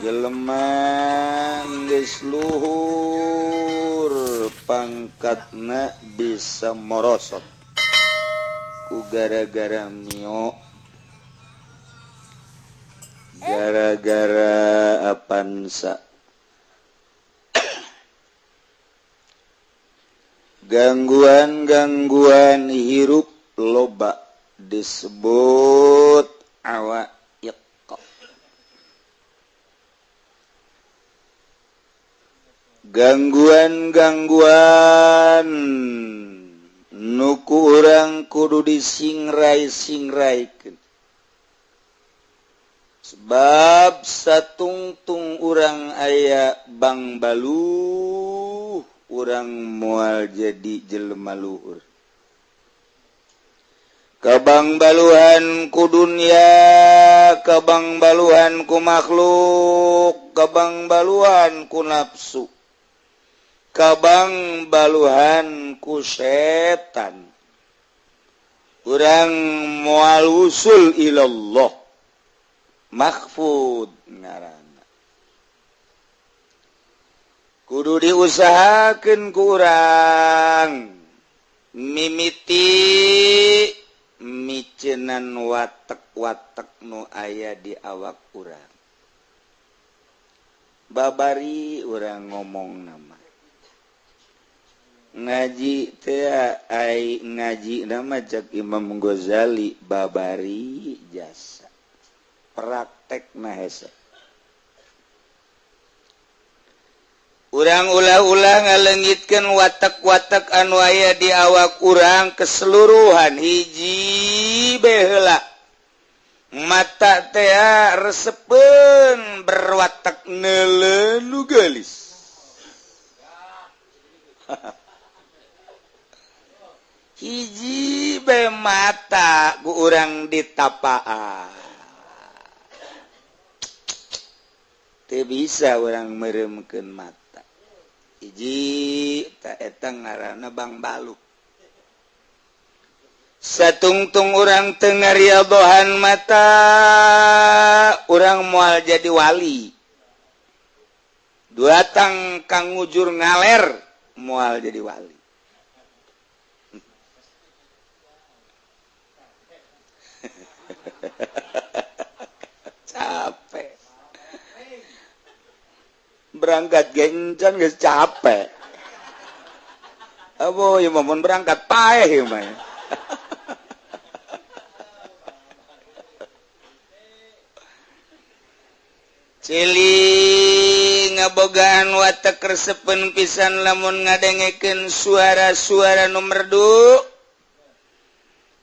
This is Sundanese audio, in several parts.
Jelema geus luhur pangkatna bisa morosot ku gara-gara mio, gara-gara apansa gangguan-gangguan hirup loba disebut awaiq. Gangguan-gangguan nu ku urang kudu disingrai-singraikeun sebab satungtung urang aya bang baluh urang moal jadi jelema luhur. Kabang baluhan ku dunya, kabang baluhan ku makhluk, kabang baluhan ku nafsu, kabang baluhan ku setan. Urang moal usul ilallah mahfud ngaranna. Kudu diusahakeun ku urang mimiti micenan watek-watek nu aya di awak urang. Babari urang ngomong nama ngaji teh ai ngaji nama cek Imam Ghazali babari jasa praktek na hese. Urang ulah-ulah ngalengitkeun watak-watak anu aya di awak urang keseluruhan hiji bae heula. Mata teh resepeun berwatak neuleu nu geulis. Hiji bae mata ku urang ditapaan. Teu bisa urang meureumkeun mata. Hiji ta eta ngaranna Bang Baluk. Satungtung urang teu ngariadohan mata, urang moal jadi wali. Duatang kang ngujur ngaler moal jadi wali. Capek. Berangkat gencan geus capek. Abo ieu mah mun berangkat paeh ieu mah. Cili ngabogaan watek resepeun pisan lamun ngadengekeun suara-suara nu merdu.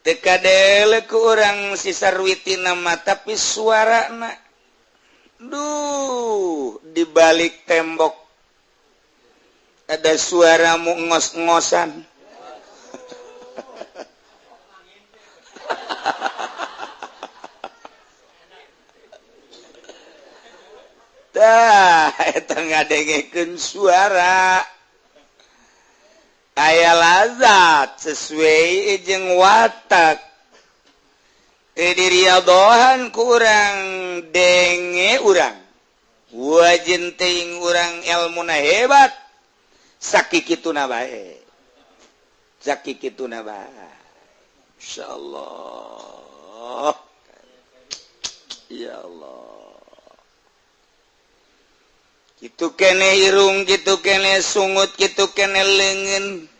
Teu kadele ku urang si sarwitina mah tapi suarana duh, di balik tembok ada suara mu ngos-ngosan. Tah, eta ngadengekeun suara. Aya lazat sesuai jeung watak. Diriadohan ku urang denge urang wajin teuing urang ilmuna hebat sakikituna bae, sakikituna bae. Insyaallah ya Allah. Kitu kene irung, kitu kene sungut, kitu kene leungeun.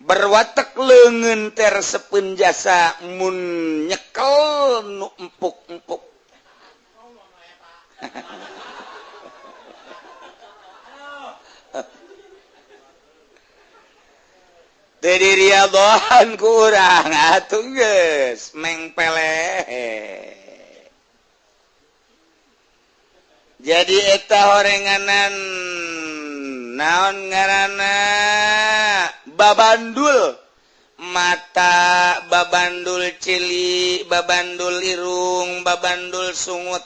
Berwatek leungeun teh resepeun jasa mun nyekel nu empuk-empuk. Teu diriadohan ku urang atuh geus mengpeleh. Jadi eta horenganan naon ngaranna babandul mata, babandul cili, babandul irung, babandul sungut,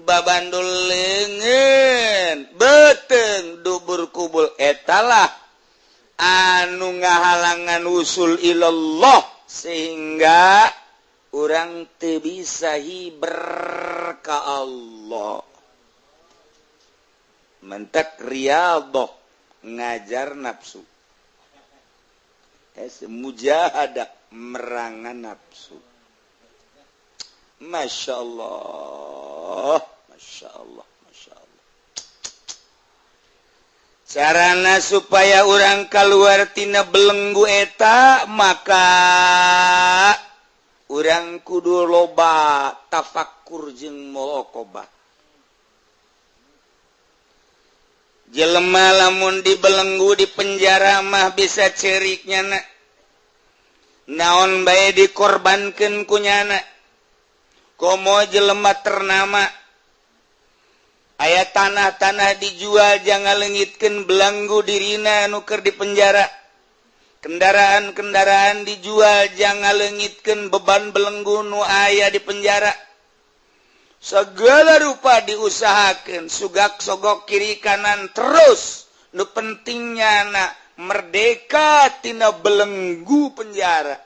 babandul leungeun, beuteung dubur kubul. Etalah anu ngahalangan usul ilallah sehingga urang teu bisa hiber ka Allah. Mentak riyadhah ngajar nafsu. Mujahadah merangan nafsu. Masya Allah, Masya Allah, Masya Allah. Carana supaya orang keluar tina belenggu eta maka urang kudu loba tafakur jeung muraqabah. Jelema lamun dibelenggu di penjara mah bisa cerik nyana. Naon bae dikorbankeun ku nyana. Komo jelema ternama aya tanah-tanah dijual jangan leungitkeun belenggu dirina nu keur di penjara. Kendaraan-kendaraan dijual jangan leungitkeun beban belenggu nu aya di penjara. Segala rupa diusahakeun sugak sogok kiri kanan terus nu pentingnya na merdeka tina belenggu penjara.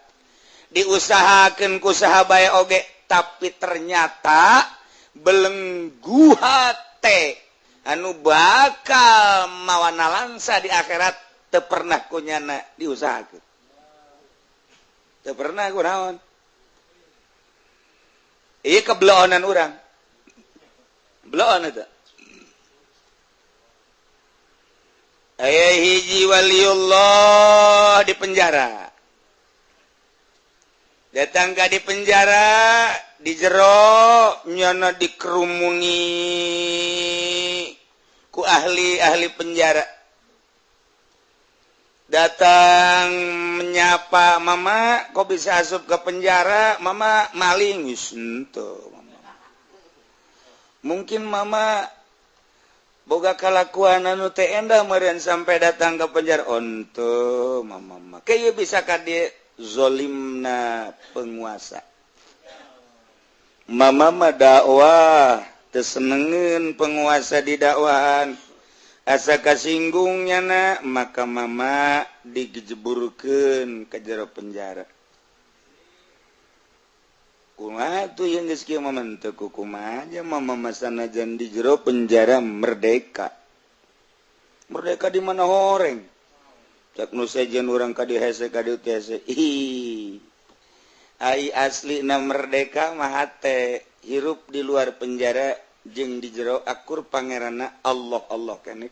Diusahakeun ku saha bae oge, tapi ternyata belenggu hate anu bakal mawana langsa di akhirat teu pernah ku nyana diusahakeun. Teu pernah ku naon. Ieu kebeloonan urang. Beloon eta. Aya hiji waliullah di penjara. Datang ka di penjara, di jero nyana dikerumuni ku ahli-ahli penjara. Datang menyapa, "Mama, kok bisa asup ke penjara?" "Mama maling." Geus henteu, mama. Mungkin mama boga kalakuan anu teu endah meureun sampai datang ke penjara. Onto mama mah. Kieu bisa ka dieu zolimna penguasa. Mama mah dakwah teu senengeun penguasa di dakwahan. Asa kasinggung nyana maka mama digejeburkeun ka jero penjara. Kumaha tuh yang geus kieu mah teu kumaha aja mama mah sanajan di jero penjara merdeka. Merdeka di mana horeng? Cak nu sejen urang ka dieu hese ka dieu teh hese. Ih. Ai aslina merdeka mah hate hirup di luar penjara jeung di jero akur pangeranna Allah Allah keneh.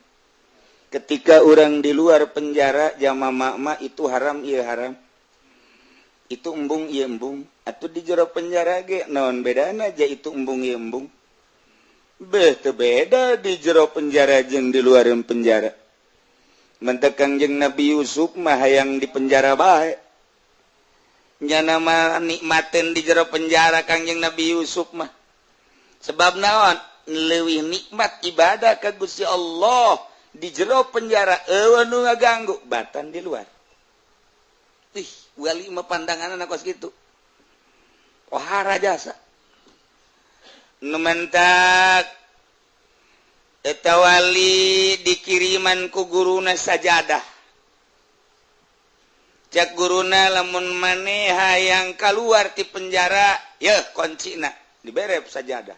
Ketika urang di luar penjara jama mama itu haram ieu haram. Itu embung ieu embung. Atuh di jero penjara ge naon bedana ja itu embung ieu embung. Beh teu beda di jero penjara jeung di luar penjara. Mentek Kangjeng Nabi Yusuf mah hayang di penjara bae. Nyana mah nikmateun di jero penjara Kangjeng Nabi Yusuf mah. Sebab naon leuwih nikmat ibadah ka Gusti Allah di jero penjara eueuh nu ngaganggu batan di luar. Ih, wali mah pandanganna kos kitu. Ohara jasa. Nu mentak eta wali dikiriman ku guruna sajadah. Cak guruna lamun maneh hayang kaluar ti penjara, yeuh kuncina dibere sajadah.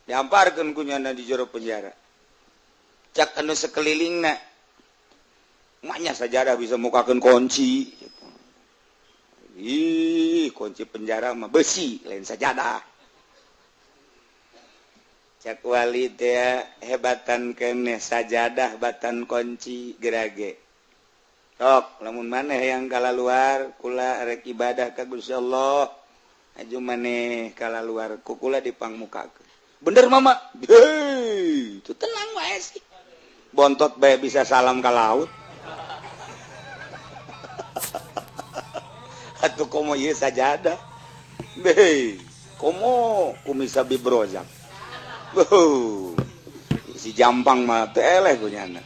Diamparkeun ku nyana di jero penjara. Cak anu sekelilingna, maknya sajadah bisa mukakeun kunci. Ih, kunci penjara mah besi, lain sajadah. Cak wali teh hebatan keneh sajadah batan kunci gerage. Tok, lamun maneh yang kalaluar kula rek ibadah ka Gusti Allah, aju maneh kalaluar ku kula dipangmukakeun. Bener mama, hei, itu tenang wae sih. Bontot bae bisa salam ka laut. Atuh komo ieu sajadah. Hei, komo kumisa bibrojak. Wuh, si jampang mah teu eleh ku nyana.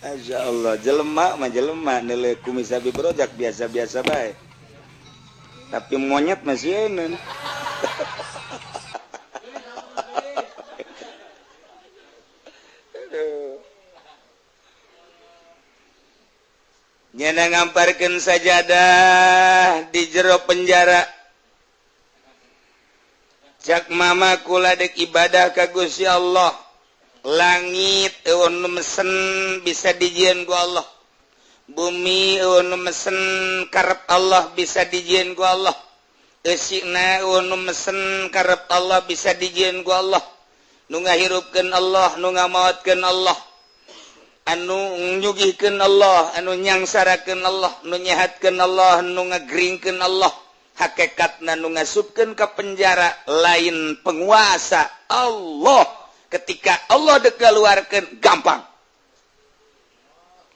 Masya Allah, jelema mah jelema neuleuh kumisa bibrojak biasa-biasa bae. Tapi monyet masih enak. Nyana ngamparkeun sajadah di jero penjara. Cak mama kula dek ibadah ka Gusti Allah. Langit eueuh nu mesen bisa dijieun ku Allah. Bumi eueuh nu mesen karep Allah bisa dijieun ku Allah. Eusina eueuh nu mesen karep Allah bisa dijieun ku Allah. Nu ngahirupkeun Allah, nu ngamaotkeun Allah. Anu nyugihkeun Allah, anu nyangsarakeun Allah, nu nyehatkeun Allah, nu ngagringkeun Allah. Hakikatna nu ngasupkeun ka penjara lain penguasa Allah. Ketika Allah dek keluarkeun gampang.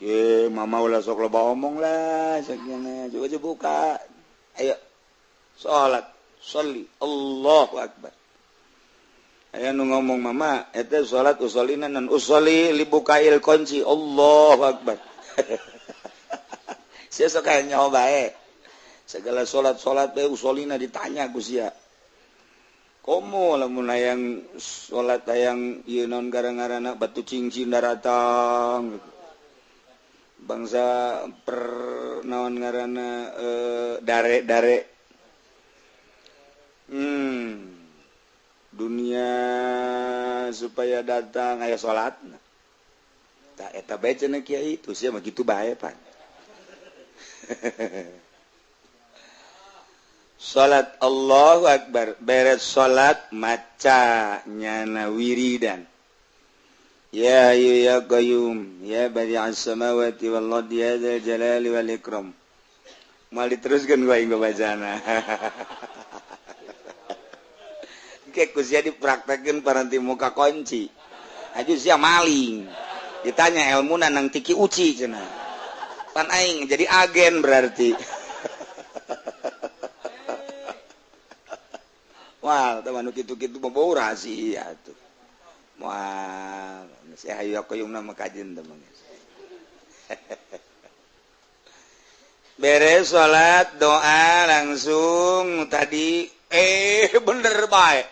Ye, mama ulah sok loba omong lah, sakieu coba buka. Ayo salat, sholli, Allahu akbar. Aya nu ngomong mama, eta salat usolina nan usolli libukail kunci, Allahu akbar. Sia sok aya nyaho bae. Segala salat-salat bae usolina ditanya ku sia. Komo lamun hayang salat hayang ieu naon gara-garana batu cincin daratang gitu. Bangsa per naon ngaranna dare-dare. Dunia supaya datang aya salatna. Tah eta bae cenah kiai itu sia mah kitu bae pan. Salat Allahu akbar, beres salat maca nyana wiridan. Ya hayyu ya qayyum ya badi'as samawati wal ardi ya dzal jalali wal ikram. Mal diteruskeun ku aing bacana. Ke ku sia dipraktekeun paranti muka kunci. Aju sia maling. Ditanya ilmuna nang tiki uci cenah. Pan aing jadi agen berarti. Wah, teman nu kitu-kitu mah bau rahasia tuh. Wah, saya hayu qayyum nama kajen teman. Beres salat doa langsung tadi bener bae.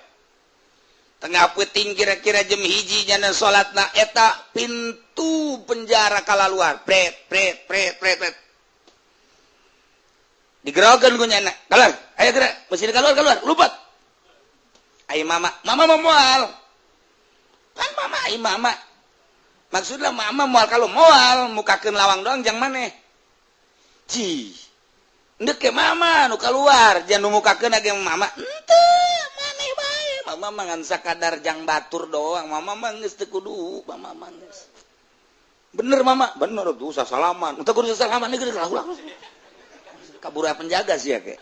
Tengah peuting kira-kira jam 1 nyana salatna eta pintu penjara kalaluar. Pret pret pret pret pret. Digerokeun ku nyana. Keluar, ayo gerak, mesti keluar keluar, lupat. Ai mama, mama mau moal. Kan mama ai mama. Maksudna mama moal kalau moal mukakeun lawang doang jang maneh. Ci. Ndek ke mama nu keluar, jangan nu mukakeun age mama. Henteu, maneh bae. Mama mah ngan sakadar jang batur doang. Mama mah geus teu kudu, mama mah geus. Bener mama, bener tuh sasalaman. Teu kudu sasalaman geus ulah. Kabur penjaga sia ke.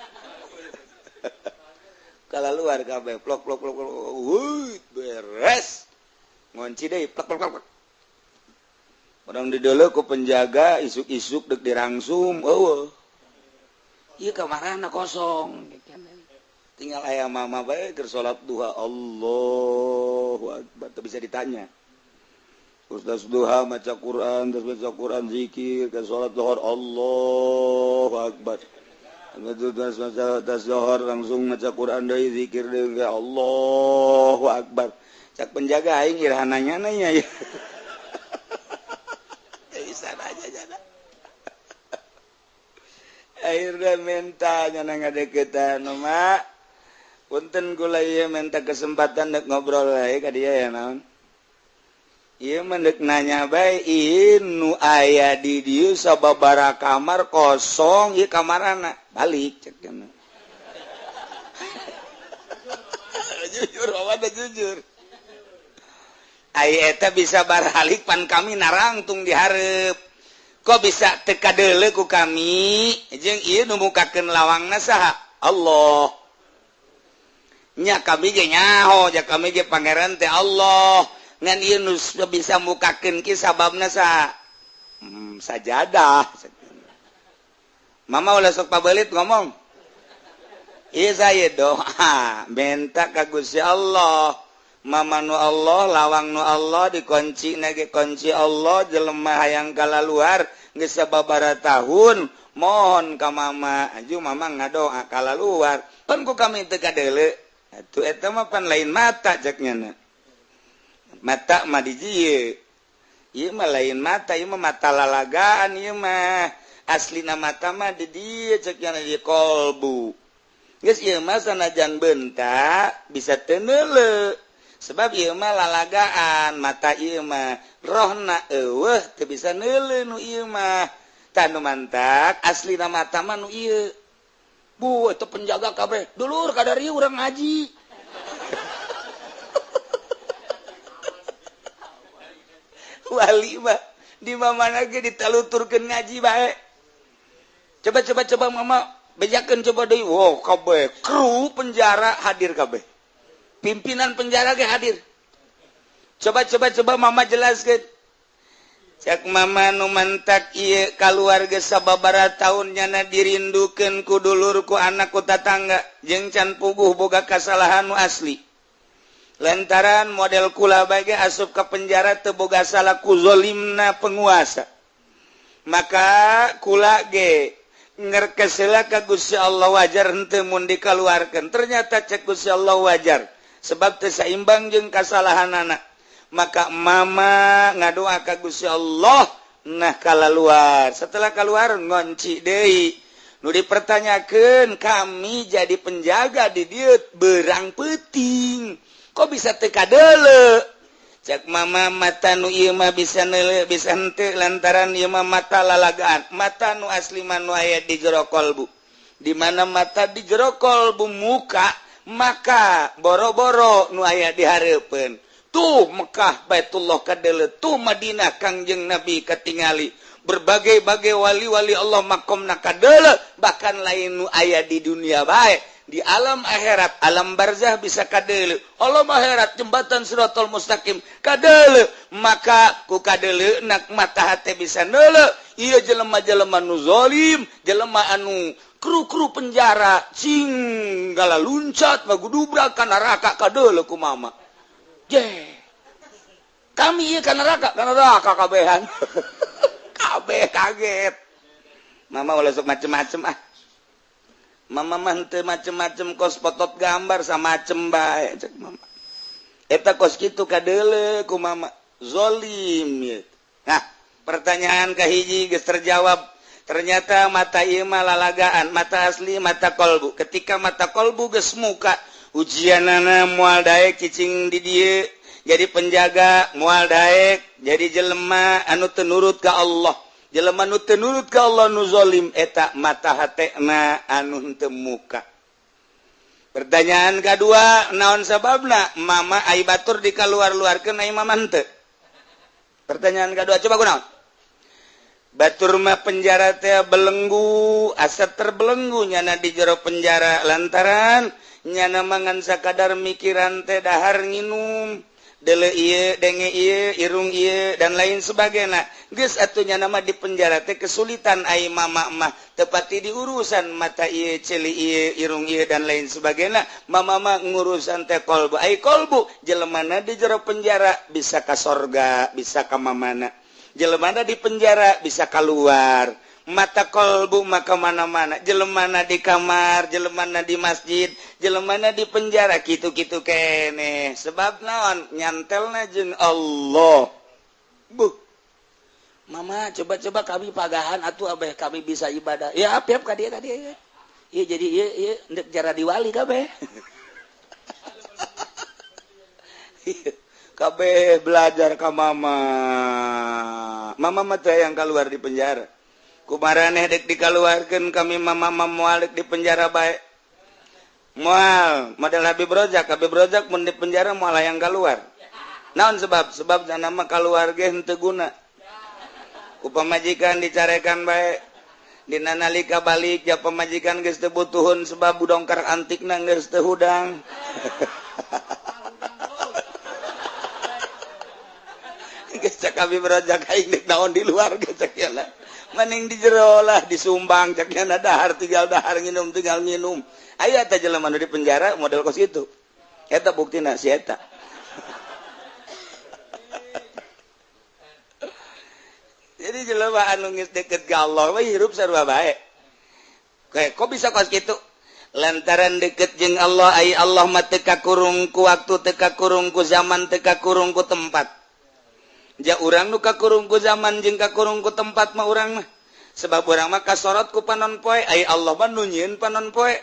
Kalau luar kabeh plok plok plok plok, wuih beres. Ngunci deui plok plok plok. Orang dideuleu ku penjaga isuk-isuk dek dirangsum, eueuh. Ieu kamarana kosong. Tinggal aya mama bae keur salat duha, Allahu akbar, teu bisa ditanya. Terus duha maca Quran, terus baca Quran zikir, ke salat zuhur Allahu akbar. Terus maca zuhur langsung maca Quran deui zikir deui Allahu akbar. Cak penjaga aing iraha nanya ya. Bisa aja jana. Akhirnya minta nyana ngadeukeutan mak. Punten kula ieu minta kesempatan dek ngobrol we ka dieu ya naon. Ieu mah deuk nanya bae ieu nu aya di dieu sababaraha kamar kosong ieu kamarana balik cek cenah. Jujur awak jujur. Ai eta bisa baralik pan kami narangtung dihareup. Kok bisa teu kadeuleu ku kami jeung ieu nu mukakeun lawangna saha? Allah. Nya kami ge nyaho, ja kami ge pangeran teh Allah. Ngan ieu nu bisa mukakeun ki sababna saha? Sajadah. Mama ulah sok pabelit ngomong. Ieu saya doa minta ka Gusti Allah. Mama nu Allah, lawang nu Allah, dikunci nage kunci Allah, jelema hayang kalaluar geus sababaraha tahun, mohon ka mama, aju mama ngadoa kalaluar. Pan ku kami teu kadeuleu. Atuh eta mah pan lain mata cek nyana. Mata mah di dieu. Ieu mah lain mata, ieu mah mata lalagaan ieu mah. Aslina mata mah di dieu cek nyana di kolbu. Geus ieu mah sanajan bentak bisa teu neuleu. Sebab ieu mah lalagaan mata ieu mah rohna eueuh teu bisa neuleu nu ieu mah. Tah nu mantak aslina mata mah nu ieu. Bu eta penjaga kabeh dulur kadari urang ngaji. Wali mah di mana ge ditaluturkeun ngaji bae. Coba coba coba mama bejakeun coba deui. Wow, kabeh kru penjara hadir kabeh. Pimpinan penjara ge hadir. Coba coba coba mama jelaskeun. Cek mama nu mantak ieu kaluarga sababaraha taun nyana dirindukeun ku dulur ku anak ku tatangga jeung can puguh boga kasalahan nu asli. Lantaran model kula bae asup ka penjara teu boga salah ku zalimna penguasa. Maka kula ge ngerkesela ka Gusti Allah wajar henteu mun dikaluarkeun. Ternyata cek Gusti Allah wajar sebab teu saimbang jeung kasalahanana. Maka mama ngadoa ka Gusti Allah nah kalaluar. Setelah keluar ngonci deui. Nu dipertanyakeun kami jadi penjaga di dieu berang peuting. Kok bisa teu kadeuleu? Cek mama mata nu ieu mah bisa neuleu bisa henteu lantaran ieu mah mata lalagaan. Mata nu asli mah nu aya di jero kolbu. Di mana mata di jero kolbu muka, maka boro-boro nu aya di hareupeun. Tuh Mekah Baitullah kadeuleu, tuh Madinah Kangjeng Nabi katingali. Berbagai-bagai wali-wali Allah makomna kadeuleu, bahkan lain nu aya di dunia bae. Di alam akhirat, alam barzah bisa kadeuleu. Alam akhirat jembatan Siratal Mustaqim kadeuleu. Maka ku kadeuleu nak mata hate bisa neuleu. Ieu jelema-jelema nu zalim, jelema anu kru-kru penjara cing gala luncat magudubrak ka neraka kadeuleu ku mama. Je. Kami ieu ka neraka kabehan. Kabeh kaget. Mama ulah sok macem-macem ah. Mama mah henteu macem-macem kos potot gambar samacem bae cek mama. Eta kos kitu kadeuleu ku mama zalim ieu. Nah, pertanyaan kahiji geus terjawab. Ternyata mata ieu mah lalagaan, mata asli mata kolbu. Ketika mata kolbu geus muka, ujianana moal daek cicing di dieu, jadi penjaga moal daek, jadi jelema anu teu nurut ka Allah. Jelema nu teu nurut ka Allah nu zalim eta mata hatena anu henteu muka. Pertanyaan kedua, naon sababna mama ai batur dikaluar-luarkeun ai mama henteu? Pertanyaan kedua coba kunaon? Batur mah penjara teh belenggu, asa terbelenggu nyana di jero penjara lantaran nyana mangan sakadar mikiran teh dahar nginum. Dele ieu, denge ieu, irung ieu dan lain sebagainya. Geus atuh nya nama di penjara teh kesulitan ai mama mah tepati diurusan mata ieu, ceuli ieu, irung ieu dan lain sebagainya. Mama mah ngurusan teh kolbu. Ai kolbu jelemana di jero penjara bisa ka sorga, bisa ka mamana. Jelemana di penjara bisa keluar. Mata kolbu maka mana-mana, jelemana di kamar, jelemana di masjid, jelemana di penjara kitu-kitu kene. Sebab naon nyantelna jeung Allah. Buh. Mama coba-coba kami pagahan atuh abeh kami bisa ibadah. Ya apiap ka dieu ka dieu. Ieu jadi ieu ieu ndek jara diwali kabeh. Kabeh belajar ka mama. Mama mah teh yang keluar di penjara. Kumaraneh dek dikaluarkeun kami mama moal dek di penjara bae. Moal model Habib Rozak mun di penjara moal hayang kaluar. Naon sebab? Sebab sana mah kaluar ge henteu guna. Ku pamajikan dicarekan bae. Dina nalika balik ja pamajikan geus teu butuhun sebab budongkar antikna geus teu hudang. Geus cek Habib Rozak aing dek naon di luar geus cek lah. Mending di jero lah disumbang ceknya dahar tinggal dahar nginum tinggal nginum. Aya eta jelema nu di penjara model kos kitu. Eta buktina si eta. Jadi jelema anu geus deket ka Allah we hirup sarua bae. Kayak kok bisa kos kitu? Lantaran deket jeung Allah ai Allah mah teu kakurung ku waktu, teu kakurung ku zaman, teu kakurung ku tempat. Ja urang nu kakurung ku zaman jeung kakurung ku tempat mah urang mah. Sebab urang mah kasorot ku panon poe, ai Allah mah nu nyieun panon poe.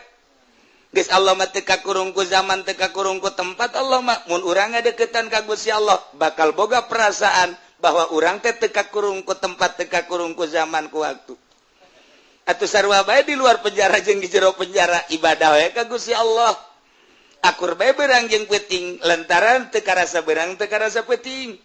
Geus Allah mah teu kakurung ku zaman, teu kakurung ku tempat. Allah mah mun urang ngadeukeutan ka Gusti Allah bakal boga perasaan bahwa urang teh teu kakurung ku tempat, teu kakurung ku zaman, ku waktu. Atuh sarua bae di luar penjara jeung di jero penjara, ibadah we ka Gusti Allah. Akur bae beurang jeung peuting lantaran teu karasa beurang, teu karasa peuting.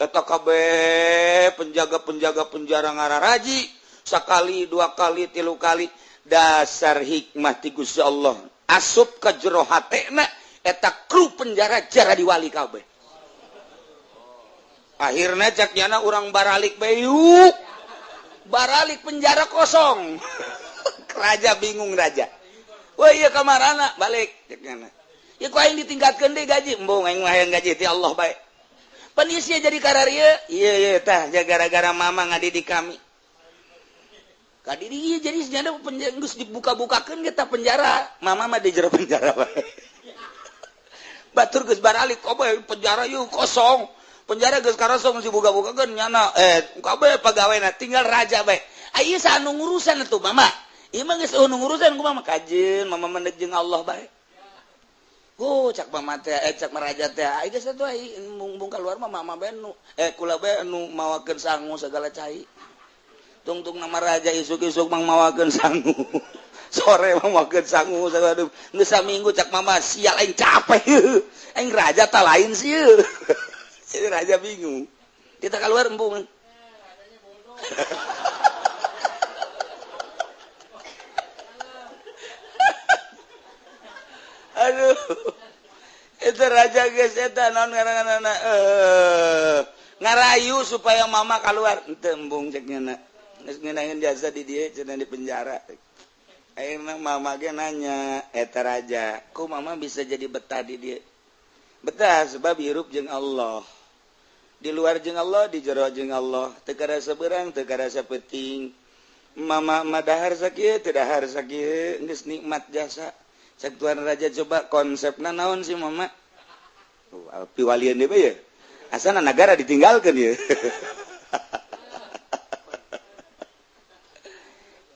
Eta kabeh penjaga-penjaga penjara ngararaji sakali, dua kali, tilu kali. Dasar hikmah ti Gusti Allah asup ka jero hatena eta kru penjara jara diwali kabeh. Akhirna cak nyana urang baralik bae yuk, baralik penjara kosong. Raja bingung raja. Wah iya kamarana balik cak nyana. Ya ku aing ditingkatkeun deui gaji, embung aing mah hayang gaji ti Allah bae. Penisia jadi kararia, iya iya tah gara-gara mama ngadidik kami. Kadidik jadi senyada penjara geus dibuka-bukakeun kita penjara, mama mah di jero penjara bae. Batur geus baralik kabeh penjara yeuh kosong. Penjara geus karosong dibuka-bukakeun nyana kabeh pegawena tinggal raja bae. Ieu saha nu ngurusan atuh mama? Ieu mah geus nu ngurusan ku mama kajeun, mama mendek jeung Allah bae. Oh, cak mama teh, cak meraja teh, ai geus atuh ai mung keluar mah mama bae nu kula bae nu mawakeun sangu segala cai. Tungtung nama raja isuk-isuk mang mawakeun sangu. Sore mang mawakeun sangu segala. Geus saminggu cak mama sial aing capek. Aing raja ta lain sieun. Si raja bingung. Kita keluar embung. Aduh, itu raja geus eta naon ngaranna ngarayu supaya mama keluar. Henteu embung cek nya. Geus ngeunaheun jasa di dieu cenah di penjara. Ayeuna mama ge nanya eta raja, ku mama bisa jadi betah di dieu? Betah sebab hirup jeung Allah. Di luar jeung Allah, di jero jeung Allah. Teu karasa beurang, teu karasa peuting. Mama mah dahar sakieu, teu dahar sakieu, geus nikmat jasa. Cek tuan raja coba konsepna naon sih mama? Piwalian deui ya. Asana nagara ditinggalkeun ya.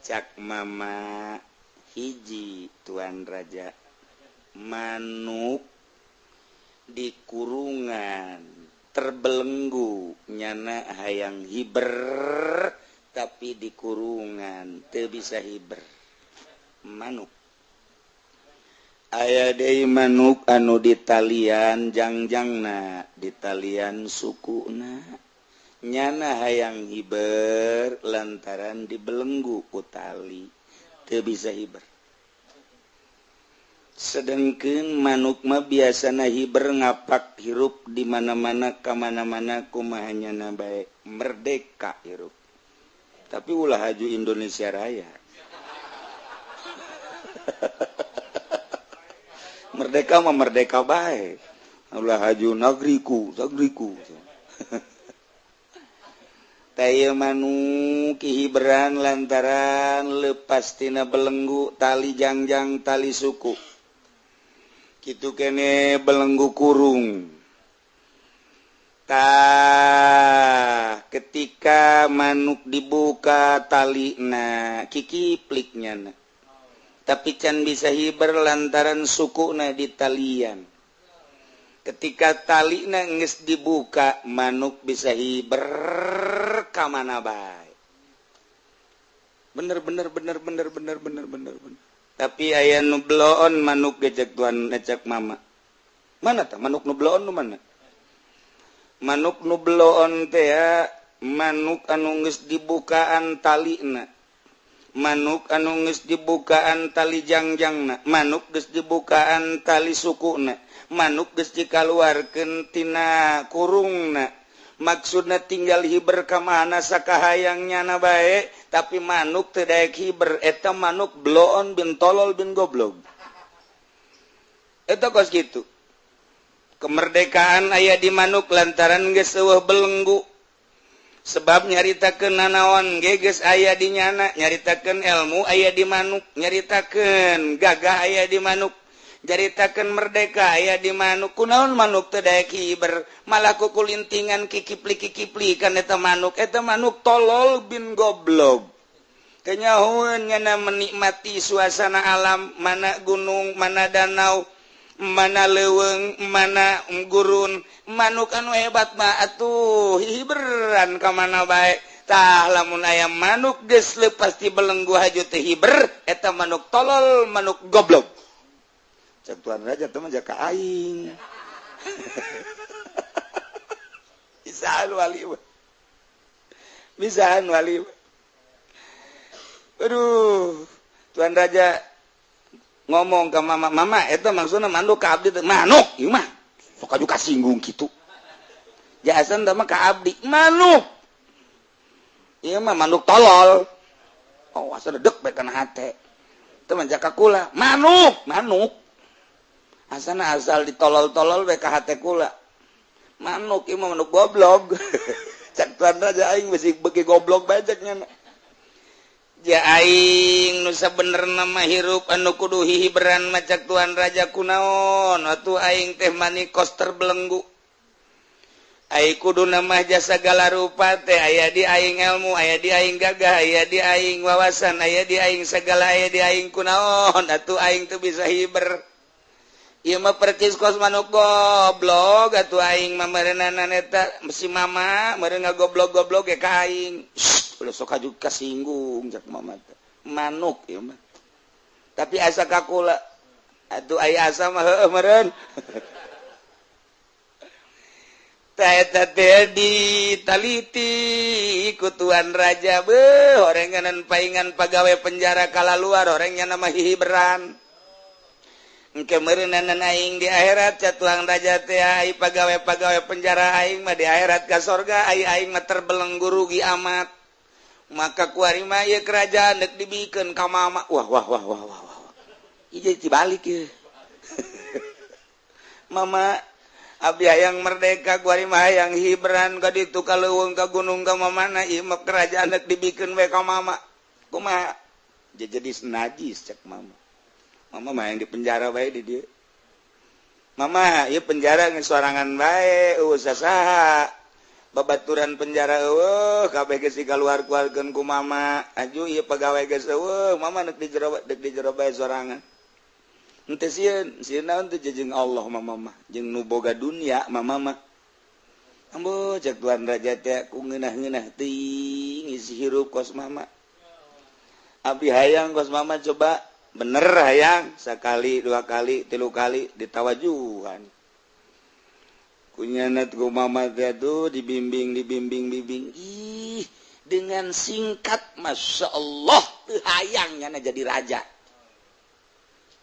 Cak mama hiji tuan raja, manuk di kurungan terbelenggu nyana hayang hiber tapi di kurungan teu bisa hiber. Manuk aya deui manuk anu ditalian jangjangna, ditalian sukuna, nyana hayang hiber lantaran dibelenggu ku tali teu bisa hiber. Sedengkeun manuk mah biasana hiber ngapak hirup di mana-mana ka mana-mana kumaha nyana bae merdeka hirup. Tapi ulah haju Indonesia Raya. Merdeka mah merdeka bae. Ulah haju nagriku, nagriku. Teh manuk hiberan lantaran lepas tina belenggu tali jangjang tali suku. Kitu kene belenggu kurung. Tah ketika manuk dibuka talina kikipliknya na. Tapi can bisa hiber lantaran sukuna di talian. Ketika talina geus dibuka manuk bisa hiber ka mana bae. Bener bener bener bener bener bener bener bener. Tapi aya nu bloon manuk gejek tuan ecek mama. Mana tah manuk nu bloon nu mana? Manuk nu bloon teh ya manuk anu geus dibukaan talina. Manuk anu geus dibukaan tali jangjangna, manuk geus dibukaan tali sukuna, manuk geus dikaluarkeun tina kurungna. Maksudna tinggal hiber ka mana sakahayang nyana bae, tapi manuk teu daek hiber, eta manuk bloon bin tolol bin goblog. Eta kos kitu. Kemerdekaan aya di manuk lantaran geus eueuh belenggu. Sebab nyaritakeun nanaon ge geus aya di nyana, nyaritakeun ilmu aya di manuk, nyaritakeun gagah aya di manuk, nyaritakeun merdeka aya di manuk. Kunaon manuk teu daek hiber, malah kukulintingan kikipli-kikipli kan eta manuk tolol bin goblog. Kenyahoeun nyana menikmati suasana alam, mana gunung, mana danau, mana leuweung, mana gurun. Manuk anu hebat mah atuh hiberan ka mana bae. Tah lamun aya manuk geus leupas ti belenggu haju teu hiber, eta manuk tolol, manuk goblok. Cek Tuan Raja teh mah jaka aing. Bisaan wali mah. Bisaan wali mah. Aduh, Tuan Raja ngomong ke mama, mama eta maksudna manuk ka abdi teh manuk ieu mah. Sok aju kasinggung kitu. Jahasan teh mah ka abdi manuk. Ieu mah manuk tolol. Oh, asa dedek bae kana hate. Teu mah jaka kula, manuk, manuk. Asana asal ditolol-tolol bae ka hate kula. Manuk ieu mah manuk goblok. Cak Tuan Raja aing bisi beuki goblok bae cek nya. Ja aing nu sabenerna mah hirup anu kudu hihiberan mah cak Tuan Raja kunaon atuh aing teh manikos terbelenggu. Ai kuduna mah jasa segala rupa teh aya di aing ilmu, aya di aing gagah, aya di aing wawasan, aya di aing segala, aya di aing kunaon atuh aing teu bisa hiber. Ieu mah percis kos manuk goblok atuh aing mah meureunana eta si mama meureun ngagoblok-goblok ge ka aing. Ulah sok aju kasinggung cak mama teh. Manuk ieu mah. Tapi asa ka kula atuh aya asa mah heueuh meureun. Tah eta teh ditaliti ku Tuan Raja beuh horenganan paingan pagawe penjara kalaluar horeng nya mah hihiberan. Engke meureunana aing di akhirat ca Tuan Raja teh ai pagawe-pagawe penjara aing mah di akhirat ka sorga ai aing mah terbelenggu rugi amat. Maka kuari mah ieu kerajaan deuk dibikeun ka mama. Wah wah wah wah wah wah. Ieu jadi dibalik ieu. Mama abdi hayang merdeka kuari mah hayang hiberan ka ditu ka leuweung ka gunung ka mamana ieu mah kerajaan deuk dibikeun we ka mama. Kumaha? Jadi najis cek mama. Mama mah yang di penjara bae di dieu. Mama ieu penjara geus sorangan bae eueuh sasaha. Babaturan penjara eueuh kabeh geus dikaluar-keluarkeun ku mama. Aju ieu pagawe geus eueuh mama deuk di jero deuk di jero bae sorangan. Henteu sieun, sieun naon teh jeung Allah mama mah, jeung nu boga dunia mama mah. Ambo cek Tuan Raja teh ku ngeunah-ngeunah teuing isi hirup kos mama. Abdi hayang kos mama coba bener hayang sekali dua kali tilu kali ditawajuhan. Kunyanat ku mama teh tuh dibimbing dibimbing bimbing. Ih, dengan singkat Masya Allah teu hayang nyana jadi raja.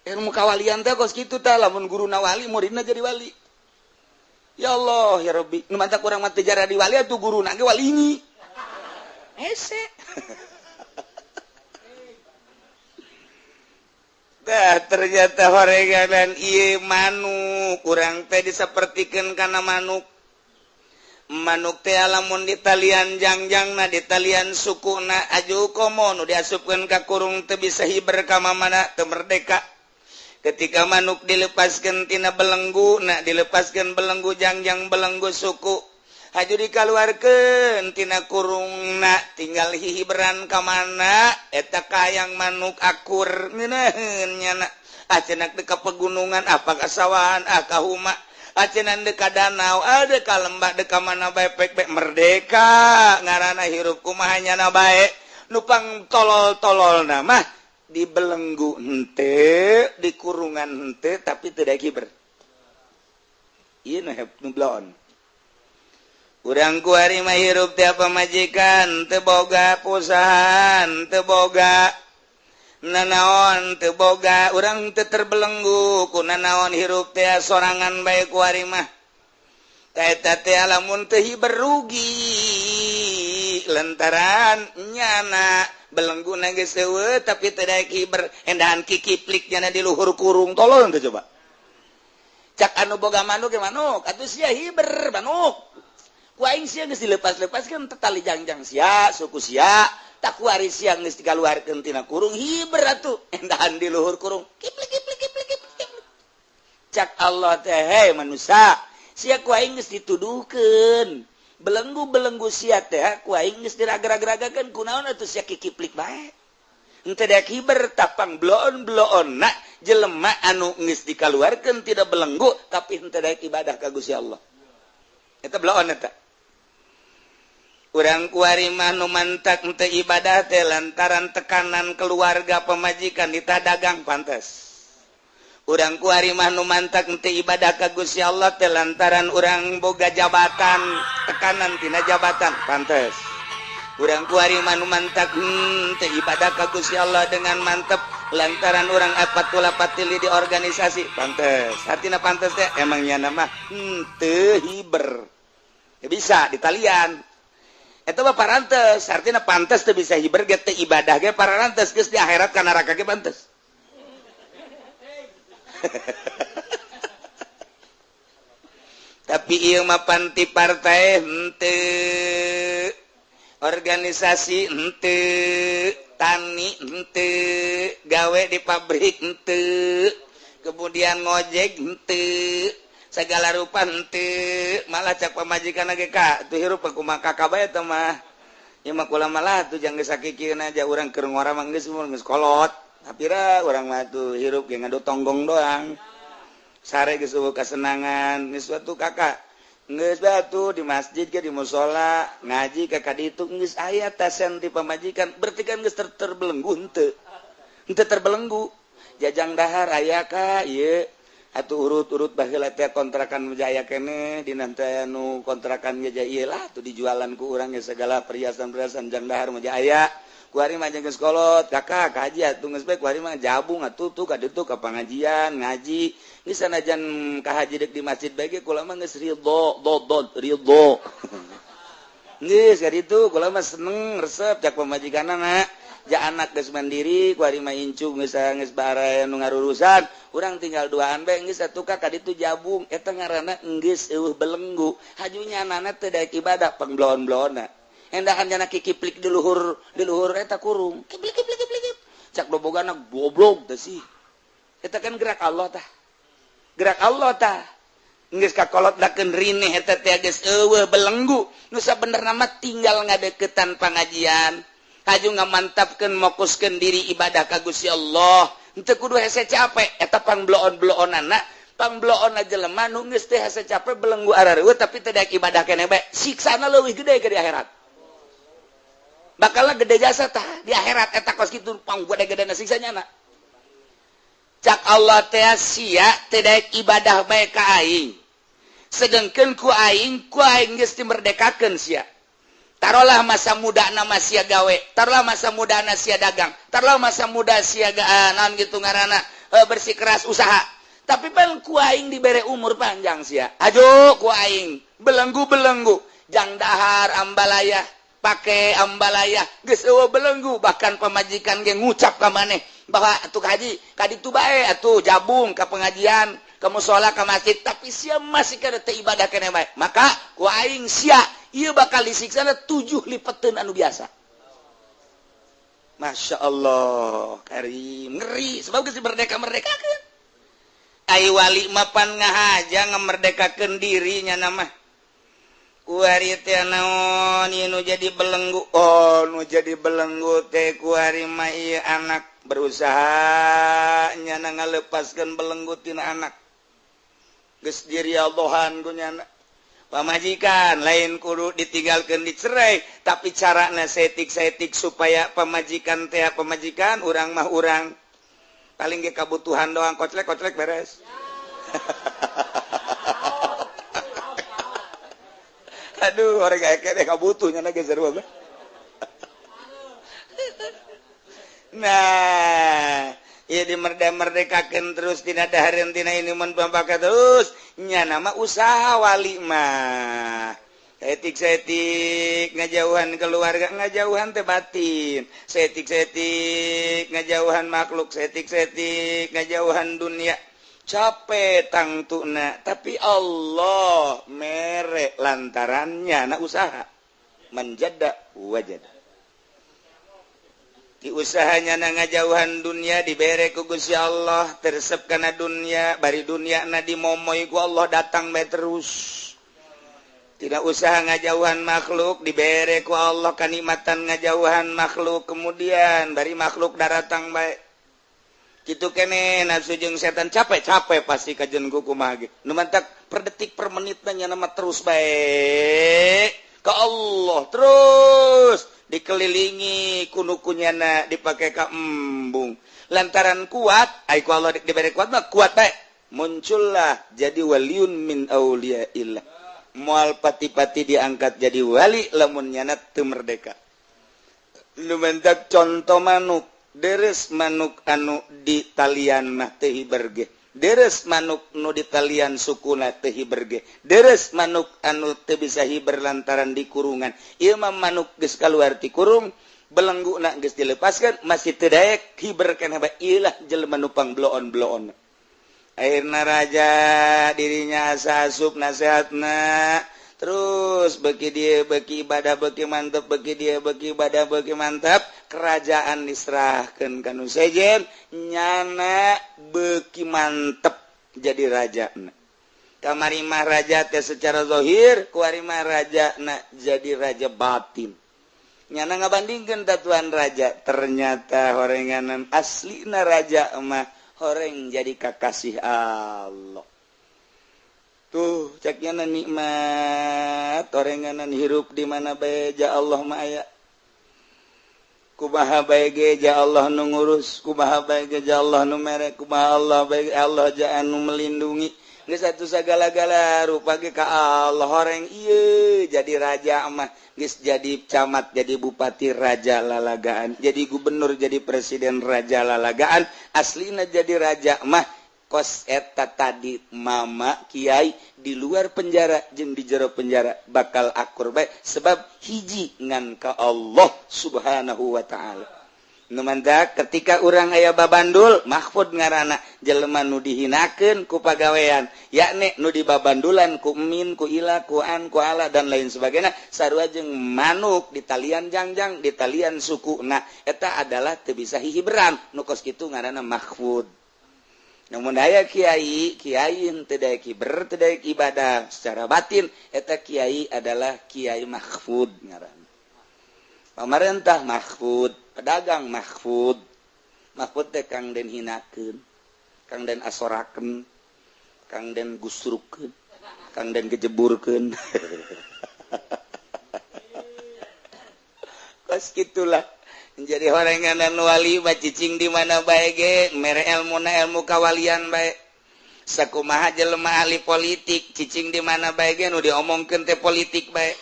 Ilmu kawalian teh kos kitu tah lamun guruna wali muridna jadi wali. Ya Allah ya Rabbi, nu mantak urang mah teu jadi wali atuh guruna ge wali ni. Hese. Dah ternyata horeganan ieu manuk urang teh disapertikeun kana manuk. Manuk teh lamun ditalian jangjangna ditalian sukuna aju komo nu diasupkeun ka kurung teu bisa hiber ka mamana teu merdeka. Ketika manuk dilepaskeun tina belenggu na dilepaskeun belenggu jangjang belenggu suku haju dikaluarkeun tina kurungna tinggal hihiberan ka mana eta kayang manuk akur ngeunaheun nyana acenah deuk ka pegunungan apa ka sawahan ah ka huma acenah deuk ka danau ah deuk ka lembah deuk ka mana bae pek pek merdeka ngaranna hirup kumaha nyana bae nu pang tolol-tololna mah dibelenggu henteu di kurungan henteu tapi teu daek hiber ieu nu bloon. Urang kuari mah hirup teh pamajikan teu boga perusahaan teu boga nanaon teu boga urang teu terbelenggu ku nanaon hirup teh sorangan bae kuari mah. Eta teh lamun teu hiber rugi lantaran nyana belengguna geus eueuh tapi teu daek hiber endahan kikiplik nyana di luhur kurung tolol teh coba. Cak anu boga manuk ge manuk atuh sia hiber manuk. Ku aing sia geus dilepas-lepaskeun teh tali jangjang sia suku sia tak kuari sia geus dikaluarkeun tina kurung hiber atuh endahan di luhur kurung kiplik kiplik kiplik kiplik. Cak Allah teh hei manusia sia ku aing geus dituduhkeun belenggu-belenggu sia teh ku aing geus diraga-ragakeun kunaon atuh sia kikiplik bae. Henteu daek hiber tapang bloon-bloonna jelema anu geus dikaluarkeun tidak belenggu tapi henteu daek ibadah ka Gusti Allah. Eta bloon eta. Urang kuari mah nu mantak henteu ibadah teh lantaran tekanan keluarga pemajikan ditah dagang pantes. Urang kuari mah nu mantak henteu ibadah ka Gusti Allah teh lantaran urang boga jabatan, tekanan tina jabatan pantes. Urang kuari mah nu mantak henteu ibadah ka Gusti Allah dengan mantep lantaran urang apatula patili di organisasi pantes. Hartina pantes teh emangnya nama henteu hiber. Ya bisa ditalian. Eta mah parantes, artina pantes teu bisa hiber ge teu ibadah ge parantes geus di akhirat ka neraka ge pantes. Tapi ieu mah panti partai henteu, organisasi henteu, tani henteu, gawe di pabrik henteu, kemudian ngojek henteu, segala rupa henteu, malah cak pamajikan ge ka tuh hirup kumaha kakak bae teh mah. Ieu mah kula malah tuh jang geus sakikieun aja urang keur ngora mah geus geus kolot. Tapi urang mah tuh hirup ge ngadu tonggong doang. Sare geus eueuh kasenangan, geus suatu kakak geus batu di masjid ke di musola ngaji ka kaditu geus aya tasen di pamajikan, berarti kan geus terbelenggu henteu. Henteu terbelenggu. Jajang dahar aya ka ieu atuh urut-urut baheula teh kontrakan jaya keneh dina teh nu kontrakan ge ieu lah tuh dijualan ku urang ge segala perhiasan-perhiasan jang dahar mah aya. Kuari mah geus kolot kakak kaji atuh geus bae kuari mah jabung atuh tuh ka ditu ka pangajian ngaji geus sanajan ka haji deuk di masjid bae ge kula mah geus ridho dodod ridho geus ka ditu kula mah seneng resep cak pamajikanna ja anak geus mandiri kuari mah incu geus geus baraya nu ngarurusan urang tinggal duaan bae geus atuh ka ditu jabung eta ngaranna geus eueuh belenggu hajunya anana teu daek ibadah pangbloon-bloonna endahan jana kikiplik di luhur eta kurung kiplik kiplik kiplik cak dobogana goblok teh sih eta kan gerak Allah tah gerak Allah tah geus kakolot dakeun rineh eta teh geus eueuh belenggu nu sabenerna mah tinggal ngadeukeutan pangajian haju ngamantapkeun mokuskeun diri ibadah ka Gusti Allah henteu kudu hese capek eta pangbloon-bloonana pangbloon jelema nu geus teh hese capek belenggu arareueuh tapi teu daek ibadah keneh bae siksana leuwih gede ke di akhirat bakalna gede jasa tah di akhirat eta kos kitu pang gede-gedena siksanya na cak Allah teh sia teu daek ibadah bae ka aing sedengkeun ku aing geus dimerdekakeun sia tarolah masa muda na sia gawe tarolah masa muda na sia dagang tarolah masa muda sia naon gitu ngaranna bersikeras usaha tapi pan ku aing dibere umur panjang sia ajo ku aing belenggu-belenggu jang dahar ambalaya pakai ambalaya geus eueuh belenggu bahkan pamajikan ge ngucap ka maneh bahwa atuh haji ka ditu bae atuh jabung ka pengajian ka musala ka masjid tapi sia masih kada teu ibadah keneh bae maka ku aing sia ieu bakal disiksana 7 lipeteun anu biasa. Masya Allah karim ngeri sebab geus merdeka-merdekakeun ai wali mah pan ngahaja ngamerdekakeun dirinya nama kuari teh naon ieu nu jadi belenggu oh nu jadi belenggu teh kuari mah ieu anak berusaha nyana ngalepaskeun belenggu tina anak geus diriallohan ku nyana pamajikan lain kudu ditinggalkeun dicerai tapi carana setik-setik supaya pamajikan teh pamajikan urang mah urang paling ge kabutuhan doang koclek-koclek beres. Aduh, orang kayak kene kabutuhnya lagi seru banget. Nah, ieu dimerdeka-merdekakeun terus tina dahareun tina inuman pambaka terus nya nama usaha wali mah. Setik-setik ngajauhan keluarga, ngajauhan teh batin. Setik-setik ngajauhan makhluk, setik-setik ngajauhan dunia. Capek tangtuna tapi Allah mere lantarannya na usaha menjada wajada di usahanya na ngajauhan dunia dibere ku Gusti Allah teresep kana dunia bari dunia na dimomoy ku Allah datang bae terus. Tidak usaha ngajauhan makhluk dibere ku Allah kanikmatan ngajauhan makhluk, kemudian dari makhluk daratang baik kitu kene nafsu jeung setan capek-capek pasti kajen ku kumaha ge nu mantak per detik per menitna nya mah terus bae ka Allah terus dikelilingi kunu kunyana dipake ka embung lantaran kuat ai ku Allah dibere kuat mah kuat bae muncullah jadi waliun min auliyaillah. Moal pati-pati diangkat jadi wali lamun nyana teu merdeka. Nu mentak contoh manuk, deres manuk anu di talian mah teu hiber ge. Deres manuk nu di talian sukuna teu hiber ge. Deres manuk anu teu bisa hiber lantaran di kurungan. Ieu mah manuk geus kaluar ti kurung, belengguna geus dilepaskan masih teu daek hiber keneh bae. Ieu lah jelema nu pangbloon-bloon. Akhirna raja dirinya asa asup nasihatna terus beki dia beki ibadah beki mantap beki dia beki ibadah beki mantap kerajaan diserahkeun ka nu sejen nyana beki mantep jadi raja. Kamari mah raja teh secara zahir, kuari mah raja na jadi raja batin. Nyana ngabandingkeun tatuan raja, ternyata horenganan aslina raja mah horeng jadi kakasih Allah. Tuh ceknya nikmat horenganan hirup di mana bae ja Allah mah aya. Kumaha bae ge ja Allah nu ngurus, kumaha bae ge ja Allah nu mere, kumaha Allah bae Allah ja anu melindungi. Geus atuh sagala-gala rupa ge ka Allah horeng ieu jadi raja mah geus jadi camat jadi bupati raja lalagaan, jadi gubernur jadi presiden raja lalagaan, aslina jadi raja mah kos eta tadi mama kiai di luar penjara jeung di jero penjara bakal akur bae sebab hiji ngan ka Allah Subhanahu wa taala. Nu mantak ketika urang aya babandul mahfud ngaranna jelema nu dihinakeun ku pagawean yakni nu dibabandulan ku min ku ila ku an ku ala dan lain sebagainya sarua jeung manuk di talian jangjang di talian sukuna eta adalah teu bisa hihiberan nu kos kitu ngaranna mahfud. Namun aya kiai kiai teu daek hiber teu daek ibadah secara batin eta kiai adalah kiai mahfud ngaranna. Pamarentah mahfud, pedagang mahfud. Mahfud teh kang den hinakeun, kang den asorakeun, kang den gusrukeun, kang den gejeburkeun. Kos kitulah. Jadi horenganan wali mah cicing di mana bae ge mere elmuna ilmu kawalian bae. Sakumaha jelema ahli politik cicing di mana bae ge nu diomongkeun teh politik bae.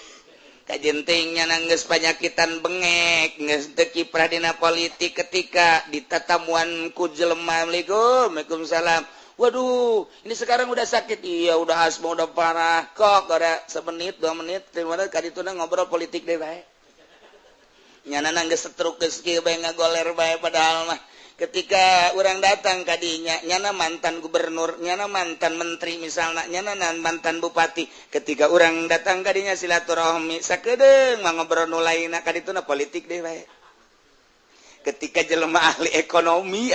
Kajentingnya nangges panyakitan bengek geus teu kiprah dina politik ketika ditatamuan ku jelema assalamualaikum waalaikumsalam. Waduh, ini sekarang udah sakit. Iya, udah asma udah parah. Kok gara semenit, 2 menit, 3 menit kadituna ngobrol politik deui bae. Nyana nangges setruk geus kieu bae ngagoler bae padahal mah ketika orang datang kadinya nyana mantan gubernur, nyana mantan menteri misalnya, nyana mantan bupati. Ketika orang datang kadinya silaturahmi sakedeung mah ngobrol nu lainna kadituna politik deui bae. Ketika jelema ahli ekonomi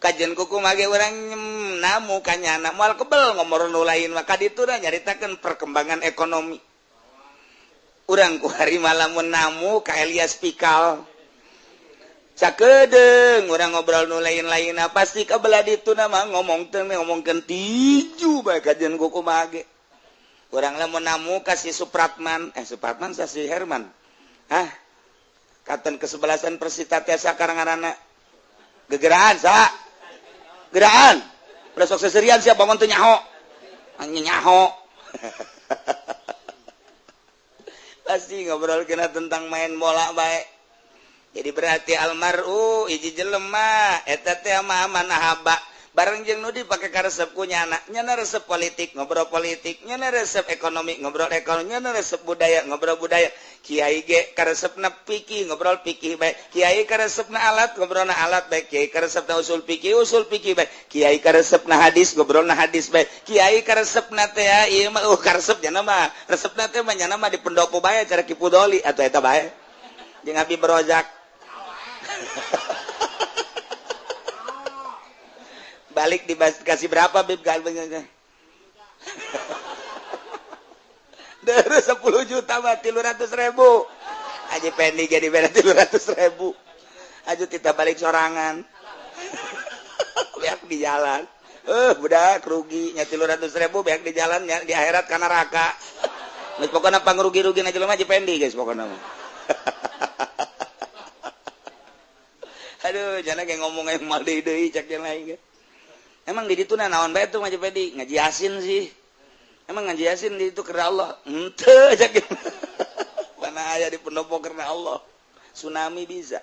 kajian kuku mage urang namu ka nyana moal kebel ngobrol nu lain mah kadituna nyaritakeun perkembangan ekonomi. Urang ku hari malamun namu ka Elias Pikal sakedeung urang ngobrol nu lain-lain pasti kabelah ditu mah ngomong teh ngomongkeun tiju bae kajian kuku mage. Urang lamun namu ka si Supratman, Supratman sa si Herman. Hah? Katen kesebelasan Persita teh sakarang ngaranna. Gegeraan sa. Geraan. Udah sok seserian sia bangun teu nyaho. Nyaho. Pasti ngobrol kena tentang main bola bae. Jadi berarti almaru hiji jelema eta teh mah manahaba bareng jeung nu dipake karesep ku nyana, nyana resep politik ngobrol politik, nyana resep ekonomi ngobrol ekonomi, nyana resep budaya ngobrol budaya. Kiai ge karesepna fikih ngobrol fikih bae, kiai karesepna alat ngobrolna alat bae, kiai karesepna usul fikih bae, kiai karesepna hadis ngobrolna hadis bae, kiai karesepna teh ieu mah karesep nyana mah, resepna teh mah nyana mah di pendopo bae cara Ki Pudoli atuh eta bae. Jeung Habib Rozak. Balik dikasih berapa Bib galbengnya? Dari 10 juta mah 300.000. Haji Pendi jadi beda 300.000. Aja kita balik sorangan. Beak di jalan. Budak rugi nya 300.000 beak di jalan nya di akhirat ka neraka. Geus pokona pangrugi-rugi na jelema Haji Pendi guys pokona mah. Aduh, jangan kayak ngomong yang mal deui cek yang lain. Emang di ditu naon bae tuh Haji Pendi? Ngaji Yasin sih. Emang ngaji Yasin di itu karena Allah? Henteu cek. Mana aya di pendopo karena Allah. Tsunami bisa.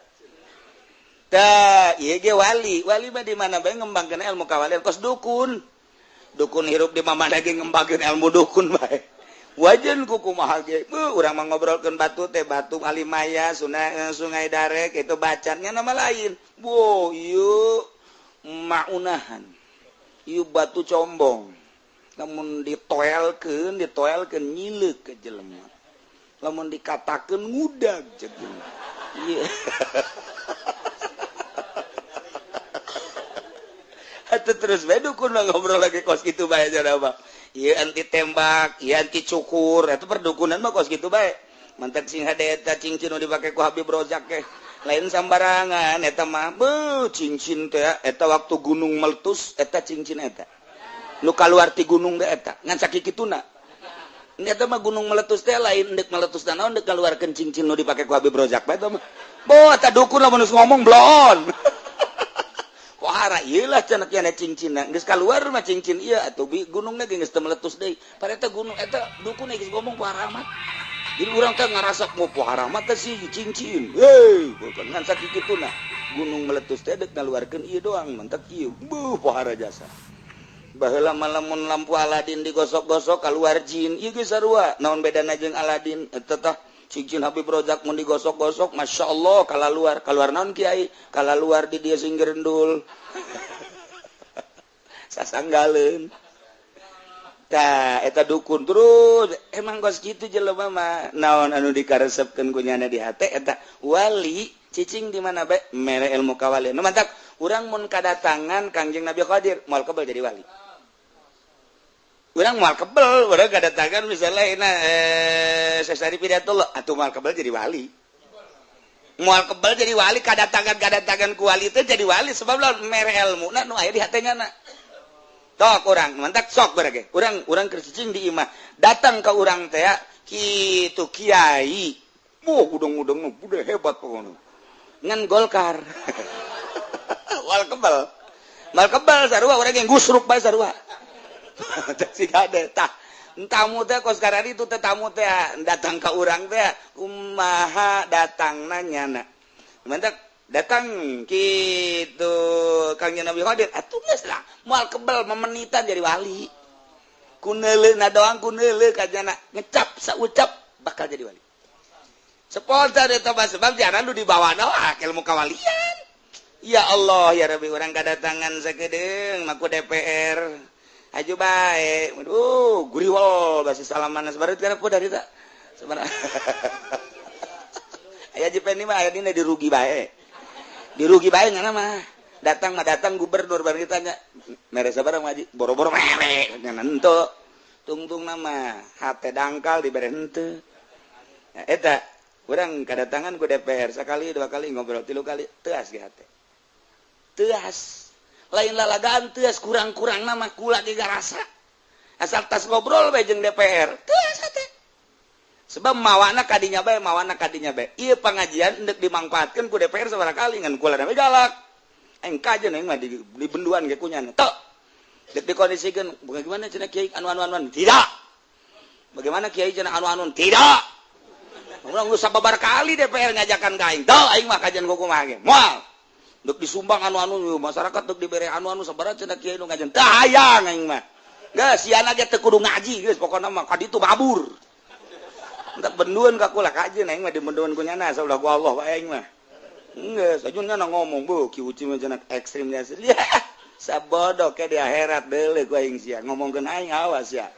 Tah, ieu ge wali. Wali mah di mana bae ngembangkeun ilmu kawalian kos dukun. Dukun hirup di mana ge ngembangkeun ilmu dukun bae. Wajan kukumaha ge. Urang mah ngobrolkeun batu teh batu Alimaya, sungai Darek itu bacannya nama lain. Wo, ieu maunahan. Ieu batu combong. Lamun ditoelkeun nyileuk ke jelema. Lamun dikatakeun ngudag jeung jelema. Ieu. Atuh terus bae dukun mah ngobrol lagi kos kitu bae cenah mah. Ieu anti tembak, ieu anti cukur, eta perdukunan mah kos kitu bae. Mantak sing hade eta cincin nu dipake ku Habib Rozak ge. Lain sambarangan eta mah beuh cincin teh eta waktu gunung meletus eta cincin eta. Nu kaluar ti gunung teh eta ngan sakikituna. Eta mah gunung meletus teh lain deuk meletus naon deuk kaluarkeun cincin nu dipake ku Habib Rozak bae eta mah. Boh eta dukun lamun geus ngomong bloon. Pohara ieu lah cenah kieu cincinna geus kaluar mah cincin ieu atuh gunungna ge geus teu meletus deui. Padahal eta gunung eta dukun geus ngomong pohara amat. Jadi urang teh ngarasa mau pohara amat teh si cincin. Heuh, bukan ngan sakikituna. Gunung meletus teh deuk ngaluarkeun ieu doang mentek ieu. Beuh pohara jasa. Baheula mah lamun lampu Aladin digosok-gosok kaluar jin. Ieu geus sarua. Naon bedana jeung Aladin? Eta tah cincin Habib Rozak mun digosok-gosok Masya Allah kalaluar. Kaluar naon kiai? Kalaluar di dia sing gerendul. Sasanggaleun. Tah eta dukun terus emang kos kitu jelema mah. Naon anu dikaresepkeun ku nyana di hate eta wali cicing di mana bae mere ilmu kawalian. Nu mantak urang mun kadatangan Kangjeng Nabi Khadir moal kebel jadi wali. Urang moal kebel, urang kadatangan misalnya ina Sesari Pidatullah atuh moal kebel jadi wali. Moal kebel jadi wali kadatangan ku wali teh jadi wali sebab lamun mere elmuna nu aya di hate nyana. Tok urang mantak sok barage. Urang keur cicing di imah, datang ka urang teh kitu kiai. Wah, udang-udang udah hebat pokoknya. Ngan Golkar. Moal kebel. Moal kebel sarua urang yang gusruk bae sarua. Si kade tah tamu teh kos karari itu teh tamu teh datang ka urang teh kumaha datangna nyana. Mantak datang kitu Kangjeng Nabi Khadir atuh geus lah moal kebel memenitan jadi wali. Kuneuleuh na doang kuneuleuh ka jana ngecap saucap bakal jadi wali. Spontan eta mah sebab jaran nu dibawa doa ilmu kawalian. Ya Allah ya Rabbi urang kadatangan sakedeung maku DPR. Aju bae. Aduh, guriwol basi salaman sabareut kana ku dari ta. Sabaraha. Aya Haji Pendi mah aya dina dirugi bae. Dirugi bae ngana mah. Datang mah datang gubernur bareng ditanya, mere sabaraha ngaji? Boro-boro mere nya henteu. Tungtung nama hate dangkal dibere henteu. Eta urang kadatangan ku DPR sakali dua kali ngobrol tilu kali teuas ge hate. Teuas. Lain lalagaan teuas kurang-kurang nama kula ge garasa. Asal tas ngobrol bae jeung DPR, teuas hate. Sebab mawana kadinya bae, mawana kadinya bae. Ieu pangajian endek dimangfaatkeun ku DPR sabaraha kali ngan kula bae galak. Aing kajeun aing mah di benduan ge kunyana. Tok. Dek dikondisikeun, bagaimana cenah kiai anu-anu-anu? Tidak. Bagaimana kiai cenah anu-anu? Tidak. Urang geus sababar kali DPR ngajakan ka aing. Tok aing mah kajian kumaha ge. Moal. Dek disumbang anu-anu masyarakat dek dibere anu-anu sabaraha cenah kiai nu ngajian. Teu hayang aing mah. Geus siana ge teu kudu ngaji geus pokona mah ka ditu mabur. Entak benduan ka kula kajeun aing mah di benduan ku nyana saeulah ku Allah bae aing mah. Geus aja nyana ngomong beuh ki uci mah cenah ekstrim nya. Sabodoh ke di akhirat deuleuh ku aing sia ngomongkeun aing awas ya.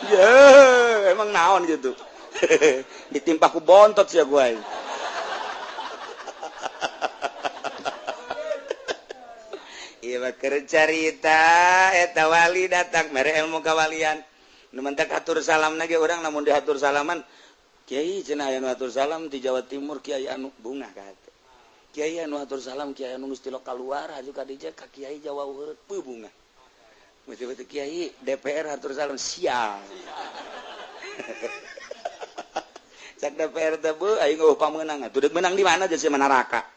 Ye, emang naon gitu. Ditimpa ku bontot sia ku aing. Ieu mah keur carita eta wali datang mere ilmu kawalian. Nu mentak atur salam lagi orang namun diatur salaman kiai cenah aya nu atur salam di Jawa Timur kiai anu bungah ka hate. Kiai anu atur salam kiai anu geus tilok kaluar haju ka dieu ka kiai Jawa heureut peuh bungah. Betul-betul kiai DPR atur salam sial. Cak DPR teh beuh aing eueuh pamenang atuh deuk menang di mana jeung sia neraka.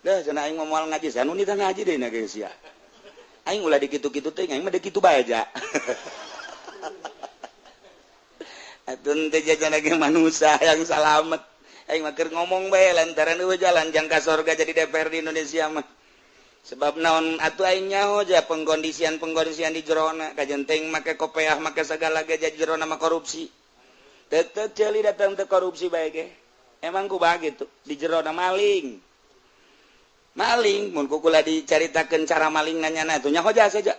Dah cenah aing moal ngaji anu nitah ngaji deui na ge sia. Aing ulah dikitu-kitu teh aing mah dikitu bae aja. Atun teh jajan lagi manusia yang salamet. Aing mah keur ngomong bae lantaran eueuh jalan jangka sorga jadi DPR di Indonesia mah. Sebab naon atuh aing nyaho ja pengkondisian-pengkondisian di jerona kajen teuing make kopeah make sagala ge jadi jerona mah korupsi. Tetep ceuli datang teh korupsi bae ge. Emang kumaha gitu di jerona maling. Maling mun kukula dicaritakeun cara maling nanyana atuh nyaho jasa ja.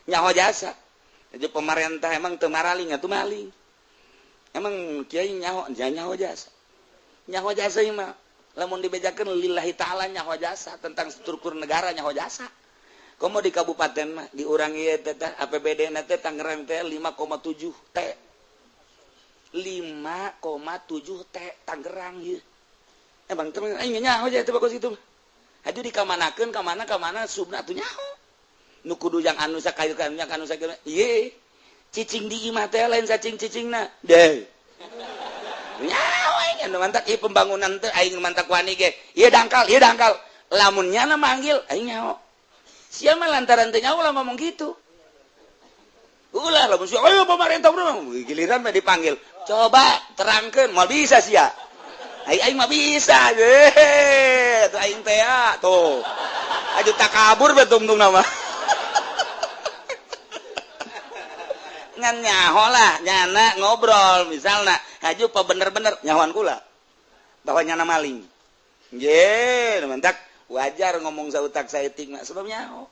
Nyaho jasa. Jadi pemerintah emang teu maraling atuh maling. Emang kiai nyaho nyaho jasa. Nyaho jasa ieu mah lamun dibejakeun lillahi ta'ala nyaho jasa tentang struktur negara nyaho jasa. Komo di kabupaten mah di urang ieu teh APBD na teh Tangerang teh 5,7 T. 5,7 T Tangerang ieu. Emang teh aing nyaho jasa teh bagus itu. Haju dikamanakeun ka mana subna atuh nyaho. Nu kudu yang anu sakayu ka anu sakieu. Ieu cicing di imah teh lain cacing cicingna. Deh. Nyaho aing anu mantak ieu pembangunan teh aing mantak wani ge. Ieu dangkal, ieu dangkal. Lamun nyana manggil aing nyaho. Sia mah lantaran teh nyaho lah ngomong gitu. Ulah lamun sia ayo pemerintah bro, giliran mah dipanggil. Coba terangkeun moal bisa sia. Aing mah bisa. Ye, tuh aing teh tuh. Aju takabur bae tungtung nama. Ngan nyaho lah nyana ngobrol misalna haju pa bener-bener nyahoan kula bahwa nyana maling. Nggih, mantak wajar ngomong sautak saeutik mah sebab nyaho.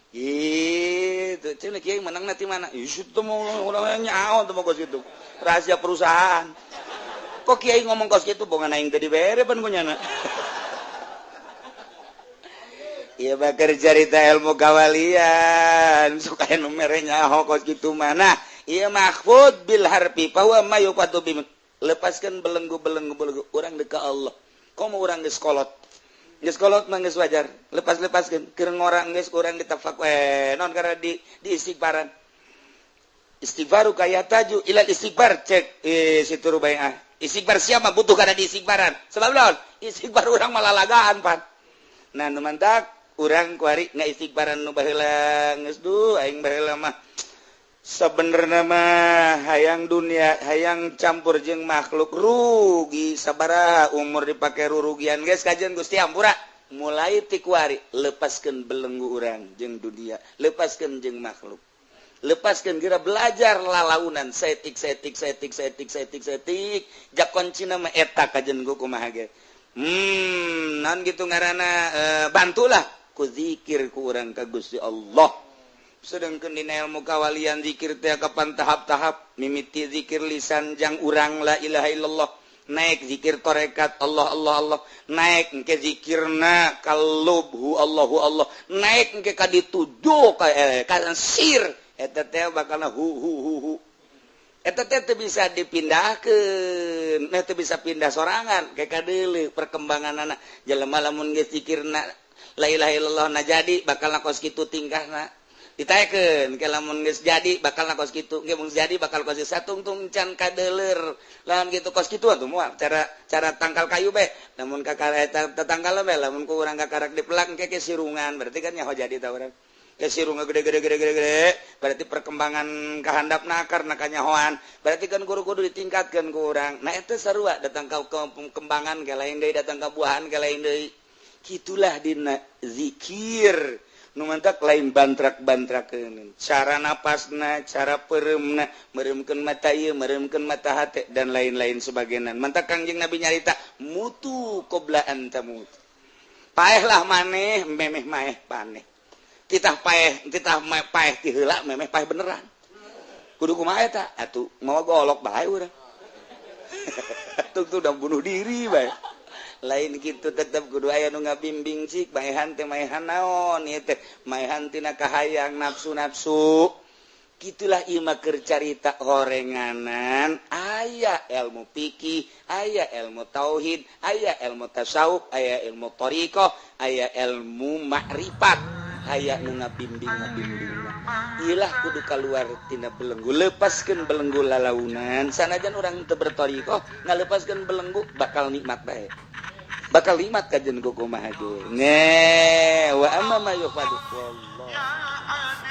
Gitu, cenah kiai menangna ti mana? Ih, teu mau urang nyaho teu mau kos kitu. Rahasia perusahaan. Kok kiai ngomong kos kitu bongan aing teh dibere pan ku nyana. Iya bakar carita ilmu kawalian suka nu mere nyaho kos kitu mana. Iya mahfud bil harfi bahwa ma yuqadu bi lepaskan belenggu-belenggu belenggu urang deuk ka Allah. Komo urang geus kolot. Geus kolot mah geus wajar. Lepas-lepaskeun keur ngorang geus urang ditafak naon karena di istighfaran. Istighfaru kaya taju ilal istighfar cek situ rubaiah. Istighfar siapa butuh kana di istighfaran. Sebab naon? Istighfar urang malalagaan pan. Nah nu mantak urang kuari ngaistighfaran nu baheula geus duh aing baheula mah sabenerna mah hayang dunia hayang campur jeung makhluk rugi sabaraha umur dipake rurugian geus kajian Gusti ampura mulai ti kuari lepaskeun belenggu urang jeung dunia lepaskeun jeung makhluk lepaskeun geura belajar lalaunan saeutik saeutik saeutik saeutik saeutik saeutik jak kuncina mah eta kajian kumaha ge. Non gitu ngarana bantulah ku zikir ku urang ka Gusti Allah. Sedangkeun dina ilmu kawalian zikir teh kapan tahap-tahap mimiti zikir lisan jang urang la ilaha illallah naik zikir tarekat Allah Allah Allah naik engke zikirna kalub hu Allahu Allah naik engke ka dituju ka sir eta teh bakalna hu hu hu hu. Eta teh teu bisa dipindahkeun, nah teu bisa pindah sorangan ke kadeuleu perkembanganana. Jelema lamun geus zikirna la ilaha illallah na jadi bakalna kos kitu tingkahna. Ditaekeun ke lamun geus jadi bakalna kos kitu, ge mun jadi bakal kos satungtung can kadeuleur. Lamun kitu kos kitu atuh moal cara cara tangkal kayu bae. Lamun kakara eta tetangkal bae lamun ku urang kakarak dipelak engke ke sirungan berarti kan nyaho jadi ta urang. Kesirunga gede gede gede gede gede berarti perkembangan kahandapna karena kanyahoan berarti kan guru kudu ditingkatkan ku urang. Nah eta sarua datang ka kembangan ke lain deui datang ka buahan ke lain deui. Kitulah dina zikir nu mantak lain bantrak-bantrakeun cara napasna cara peureumna meureumkeun mata ieu meureumkeun mata hate dan lain-lain sebagainya. Mantak Kangjeng Nabi nyarita mutu qabla an tamut. Paehlah maneh memeh maeh paneh. Titah paeh ti heula memeh paeh beneran. Kudu kumaha eta? Atuh mawa golok bae urang. Atuh tuh udah bunuh diri bae. Lain kitu tetep kudu aya nu ngabimbing cik maehan teh maehan naon ieu teh maehan tina kahayang nafsu-nafsu. Gitulah ima keur carita horenganan. Aya ilmu fikih, aya ilmu tauhid, aya ilmu tasawuf, aya ilmu thoriqoh, aya ilmu makrifat, aya nu ngabimbing ngabimbing. Ilah kudu keluar tina belenggu, lepaskan belenggu lalaunan. Sanajan orang teu berthoriqoh, ngalepaskan belenggu bakal nikmat bae, bakal nikmat kajen kumaha ge. Ne wa amma ma yuhfadu wallah.